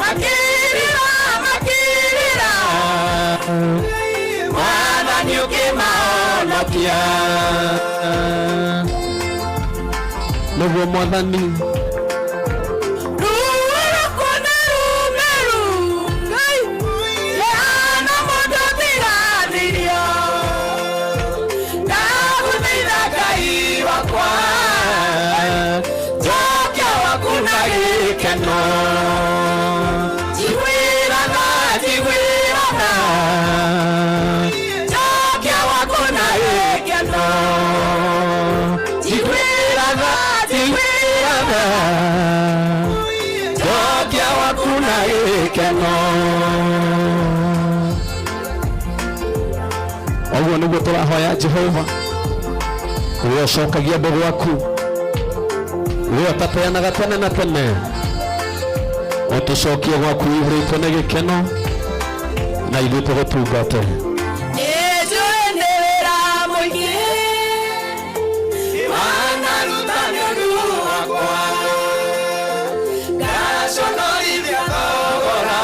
Makĩrĩra, makĩrĩra, Mwathani ũkĩmahonokia. Nĩguo Mwathani. Ruo rwakwa nĩ rũmeru, Ngai, rũhana mũndũ ũtiganĩirio. Ndagũthaitha Ngai wakwa, njokia waku na gĩkeno. Njiguĩra tha, njiguĩra tha, njokia waku na gĩkeno. Njiguĩra tha, njiguĩra tha, njokia waku na gĩkeno. Ũguo nĩguo tũrahoya Jehova, we ũcokagia andũ gwaku, we ũtateanaga tene na tene, ũtũcokie gwaku ihũrĩtwo nĩ gĩkeno na ithuĩ tũgũtungate. Nĩnjũĩ nĩ wĩra mũingĩ wanaruta nĩ ũndũ wakwa, ngaconorithia thogora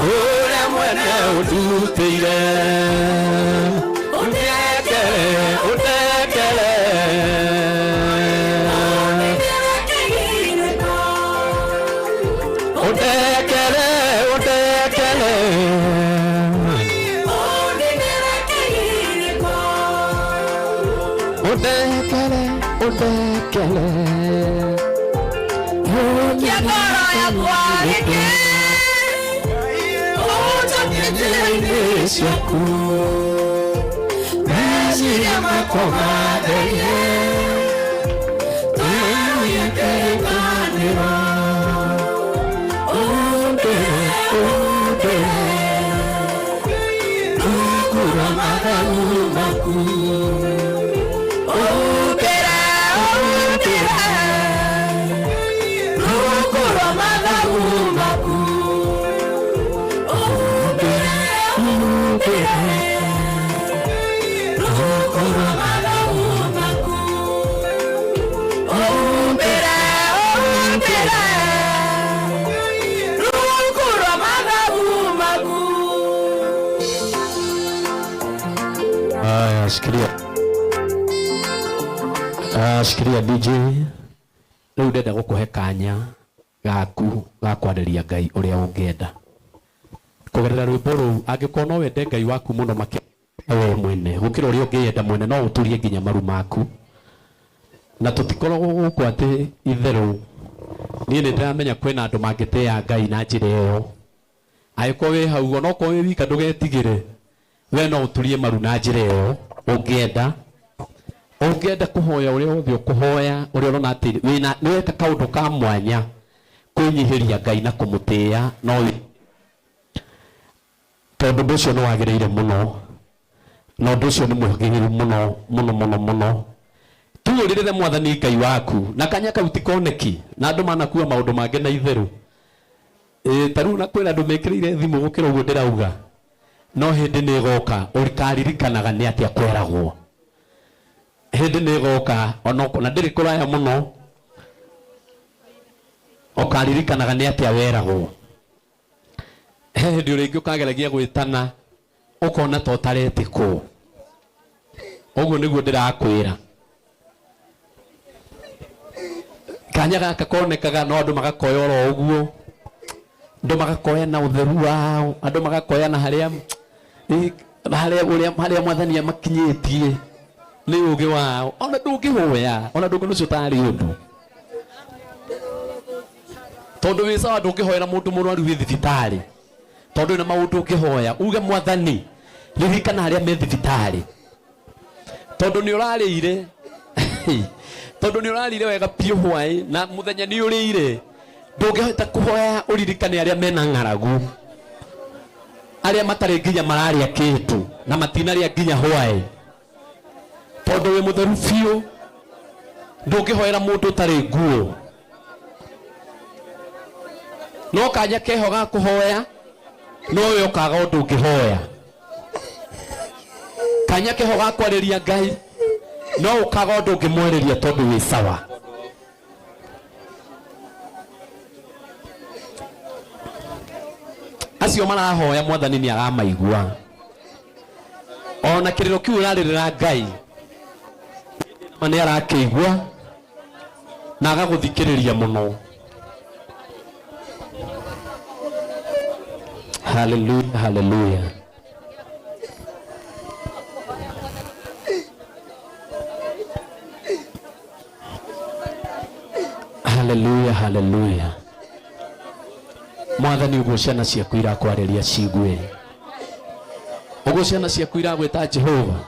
ũrĩa mwene ũndutĩire. Ũndekere, ũndekere. Ũndekere, ũndekere. Ũndekere, ũndekere. Njĩra-inĩ ciaku, meciria makwa matherie, twerũhie kĩrĩkanĩro. Ũndere, ũndere, rungu rwa mathagu maku. Ũndere, ũndere, rungu rwa mathagu maku. Ũndere, ũndere, rungu rwa mathagu maku. Ũndere, ũndere, rungu rwa mathagu maku. Haya, shikilia. Ah, shikilia DJ. Rĩu ndenda gũkũhe kanya gaku ga kwarĩria Ngai ũrĩa ũngĩenda kũgerera rwĩmbo rũu. Angĩkorwo no wende Ngai waku mũno makĩria we mwene gũkĩra ũrĩa ũngĩyenda mwene, no ũturie nginya maru maku. Na tũtikoragwo gũkũ atĩ itherũ. Niĩ nĩ ndĩramenya kwĩna andũ mangĩtĩĩa Ngai na njĩra ĩyo. Angĩkorwo wĩ hau, onokorwo wĩ wika, ndũgetigĩre, we no ũturie maru na njĩra ĩyo ũngĩenda. Ũngĩenda kũhoya ũrĩa wothe ũkũhoya, ũrĩa ũrona atĩ wĩna nĩ weka kaũndũ ka mwanya kwĩnyihĩria Ngai na kũmũtĩĩa, no tondũ ũndũ ũcio nĩ wagĩrĩire mũno na ũndũ ũcio nĩ mwagĩrĩru mũno mũno mũno mũno. Tuũrĩrĩre Mwathani Ngai waku, na kanya kau ti koneki na andũ manakua maũndũ mangĩ na itherũ. Ĩĩ, ta rĩu na kwĩna andũ mekĩrĩire thimũ gũkĩra ũguo ndĩrauga, no hĩndĩ nĩ ĩgoka ũkaririkanaga nĩ atĩa kweragwo. Hĩndĩ nĩ ĩgoka na ndĩrĩ kũraya mũno, ũkaririkanaga nĩ atĩa weragwo. He hĩndĩ ũrĩngĩ ũkageragia gwĩtana ũkona ta ũtaretĩkwo. Ũguo nĩguo ndĩrakwĩra. Kanya gaka konekaga no andũ magakoya oro ũguo, andũ magakoya na ũtheru wao, andũ magakoya na harĩa harĩa ũrĩa harĩa Mwathani amakinyĩtie nĩ ũgĩ wao. Ona ndũngĩhoya, ona ndũngĩ ũcio tarĩ ũndũ, tondũ wĩ sawa. Ndũngĩhoera mũndũ mũrwaru wĩ thibitarĩ, tondũ wĩna maũndũ ũngĩhoya uge, "Mwathani, ririkana arĩa me thibitarĩ," tondũ nĩ ũrarĩire, tondũ nĩ ũrarĩire wega biũ hwaĩ na mũthenya nĩ ũrĩire. Ndũngĩhota kũhoya ũririkane arĩa mena ng'aragu, arĩa matarĩ nginya mararĩa kĩndũ na matinarĩa nginya hwaĩ, tondũ wĩ mũtheru biũ. Ndũngĩhoera mũndũ ũtarĩ nguo, no kanya keho ga kũhoya no we ũkaga ũndũ ũngĩhoya. Kanya keho ga kwarĩria Ngai no ũkaga ũndũ ũngĩmwarĩria, tondũ wĩ sawa. Acio marahoya mwathani nĩ aramaigua. Ona kĩrĩro kĩu ũrarĩrĩra Ngai ma nĩ arakĩigua na agagũthikĩrĩria mũno. Haleluya, haleluya. Haleluya, haleluya. Mwathani, ũguo ciana ciaku irakwarĩria cigue, ũguo ciana ciaku iragwĩta Jehova,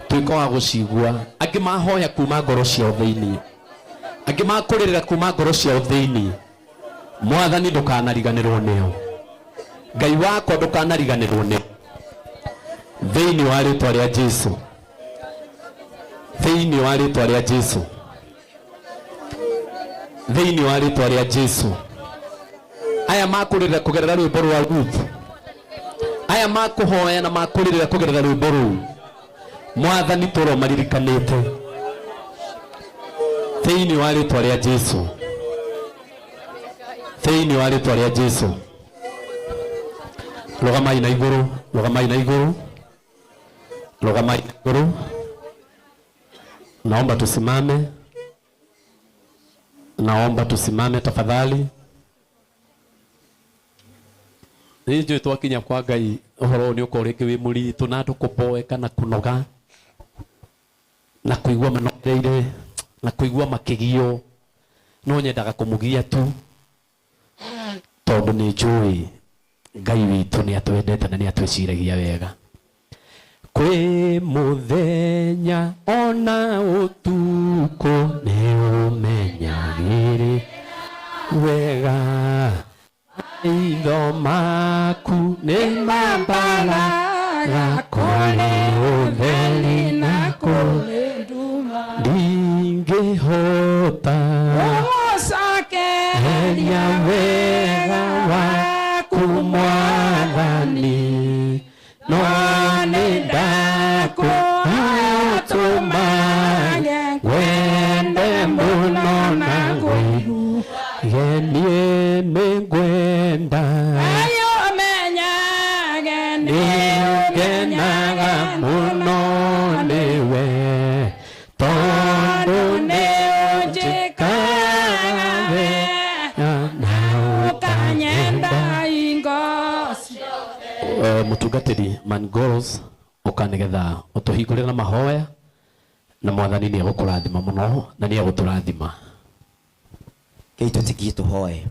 tuĩka wa gũcigua. Angĩ mahoya kuma ngoro ciao thĩinĩ, angĩ makũrĩrĩra kuma ngoro ciao thĩinĩ. Mwathani, ndũkanariganĩrwo nĩo. Ngai wakwa, ndũkanariganĩrwo nĩo, thĩinĩ wa rĩtwa rĩa Jesu, thĩinĩ wa rĩtwa rĩa Jesu, thĩinĩ wa rĩtwa rĩa Jesu. Aya makũrĩrĩra kũgerera rwĩmbo rwa Ruth, aya makũhoya na makũrĩrĩra kũgerera rwĩmbo rũu, mwathani, tũro maririkanĩte thĩinĩ wa rĩtwa rĩa Jesu, thĩinĩ wa rĩtwa rĩa Jesu. Rũgamai na igũrũ, rũgamai na igũrũ, rũgamai na igũrũ. Naomba tusimame, naomba tusimame tafadhali. Nĩ njũĩ twakinya kwa Ngai ũhoro ũyũ nĩ ũkorwo rĩngĩ wĩ mũritũ na andũ kũboeka na kũnoga na kũigua manogereire na kũigua makĩgio, no nyendaga kũmũgia tu tondũ nĩ njũĩ Ngai witũ nĩ atwendete na nĩ atwĩciragia wega. Kwĩ mũthenya ona ũtukũ nĩ ũmenyagĩrĩ wega, maitho maku nĩ mambaraga kũrĩ ũtheri na kũrĩ nduma. Ndingĩhota Gũgũcokeria eria wega waku mwathani, no nĩ ndakũhoya tũmage ngwende mũno na ngwĩgenie nĩ ngwenda. Ũmenyage nĩngenaga mũno nĩwe tondũ nĩ ũnjĩkaga wega na ũkanyenda ingo. Mũtungatĩri Man Girls, ũka nĩgetha ũtũhingũrĩre na mahoya, na mwathani nĩ egũkũrathima mũno na nĩ egũtũrathima. Kei tũtikie tũhoe.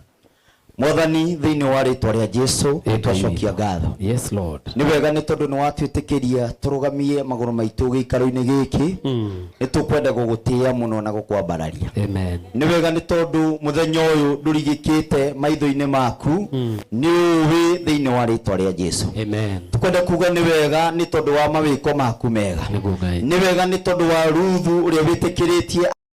Mwathani, thĩinĩ wa rĩtwa rĩa Jesu, twacokia ngatho. Yes, Lord. Nĩ wega nĩ tondũ nĩ watwĩtĩkĩria tũrũgamie magũrũ maitũ gĩikaro-inĩ gĩkĩ. Nĩ tũkwenda gũgũtĩĩa mũno na gũkwambararia. Amen. Nĩ wega nĩ tondũ mũthenya ũyũ ndũrigĩkĩte maitho-inĩ maku, nĩ ũĩ, thĩinĩ wa rĩtwa rĩa Jesu. Amen. Tukwenda kuga nĩ wega nĩ tondũ wa mawĩko maku mega. Nĩguo Ngai. Nĩ wega nĩ tondũ wa Ruthu ũrĩa wĩtĩkĩrĩtie.